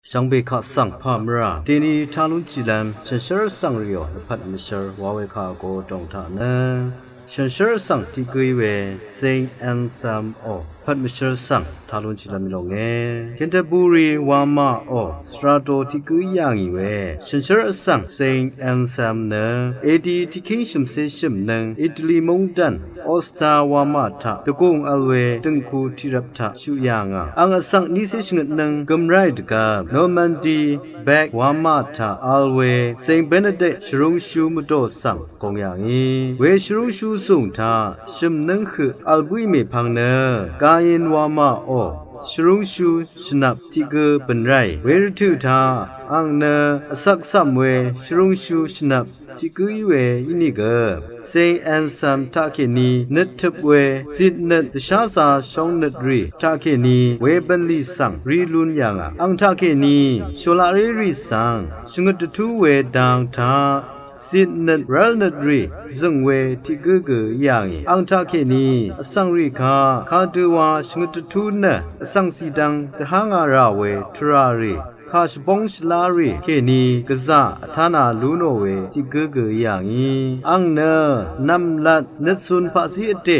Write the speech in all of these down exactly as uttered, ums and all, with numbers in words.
Shvngbe kaq svng pà mvrà deni tá lún chilv́m shànshér vsvng rìò lvpat mvshvr wa we kà go dòng taq nø shànshér vsvng tiq gǿí we Saint Anselm ò lvpat mvshvr svng tá lún chilv́m í lónge. Canterbury wamà ò svra do tiq gǿí yà ngì we shànshér vsvng Saint Anselm nø A D tiqkíng shø̀mcé shø̀mnøng Italy móngdàn Aosta wamà taq dvgùng vl we dø̀ngku tiqrvp taq shuq yà ngà. Ang vsvng nícé shvngøtnøng gø̀mráì dvgvp Normandy Bec wamà taq vl we Saint Benedict shvrúngshú mvdò svng gòng yà ngì. We shvrúngshú zùng taq shø̀mnǿng høq vl bǿì mèpvng nø Caen wamà ò shvrúngshú shvnvp tiq gǿ bø̀n ráì. We rvtø̀ taq ang nø vsvk cv̀m we shvrúngshú shvnvp tiq gǿ í we ínìgø Saint Anselm taqkèní nøt tøp we zitnøt dvsházā shóngnøt rì taqkèní we bv̀nlì svng rí lún yà ngà. Ang taqkèní shòlaqré rì svng shvngøt dvtú we dang taq zitnøt rv́lnøt rì zø̀ng we tiq gǿ gø í yà ngì. Ang taqkèní vsvng rì kaq kadøwa shvngøt dvtú nø vsvng zìdvng dvhá ngà rà we tvrà rì kà shvbóng shvlá rì kèní gvzà vtánā lú nò we tiq gǿ gø í yà ngì. Ang nø nv̀mlat nøtsun paqzí vdè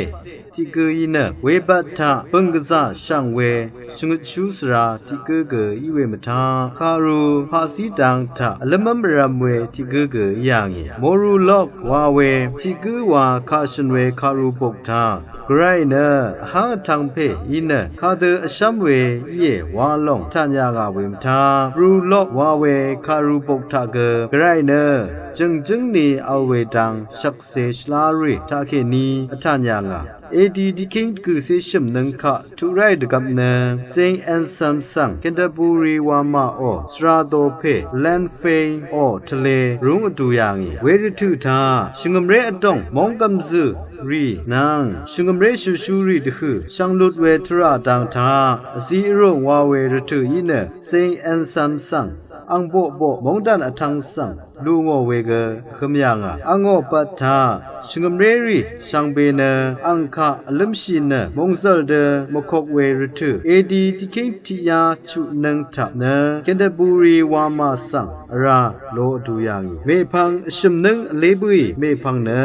tiq gǿ í nø webvt taq bø̀ng gvzà shv̀ng we shvngøtshú svra tiq gǿ gø í we mvtaq kàru paqzí dang taq vlǿmv́m vrv̄m we tiq gǿ gø í yà ngì. Morulok wa we tiq gǿ wa kà shø̀n we kàru bok taq Gvray nø vháng vtv̄ng pè í nø kadø vshv́m we íe wa lòng vtàn yà ngà we mvtaq Morulok wa we kàru bok taq gø Gvray nø jø̀ngjǿng ni vl we dang shvkse shvlá rì taqkèní vtàn yà ngà. A D tiqkíng dvgø̀cé shø̀mnøng kaq tuq ráì dvgvp nø Saint Anselm svng Canterbury wamà ò svra do pè Lanfang ò tvlē rúng vdu yà ngì. We rvtø̀ taq shvngø̀mré vdòng móngkvm zø̀ rì nvng shvngø̀mré shø̀shú rì dvhø̀ shvnglut we tvrà dang taq vzi vrùng wa we rvtø̀ í nø Saint Anselm svng ang boqboq móngdàn vtv̄ng svng lù ngò we gø vhø̄m yà ngà. Angò bvt taq shvngø̀mré rì shvngbe nø ang kaq vlǿmshì nø mòngzv̀l dø mvkok we rvtø̀ A D tiqkíng tiqyá chuqnøng taq nø Canterbury wamà svng vrá lo vdu yà ngì. Mèpvng vshø̀mnǿng vlé bǿì mèpvng nø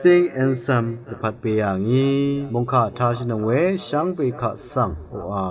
Saint Anselm dvpvt be yà ngì. Mòngkà tāshìnøng we shvngbe kaq svng oqà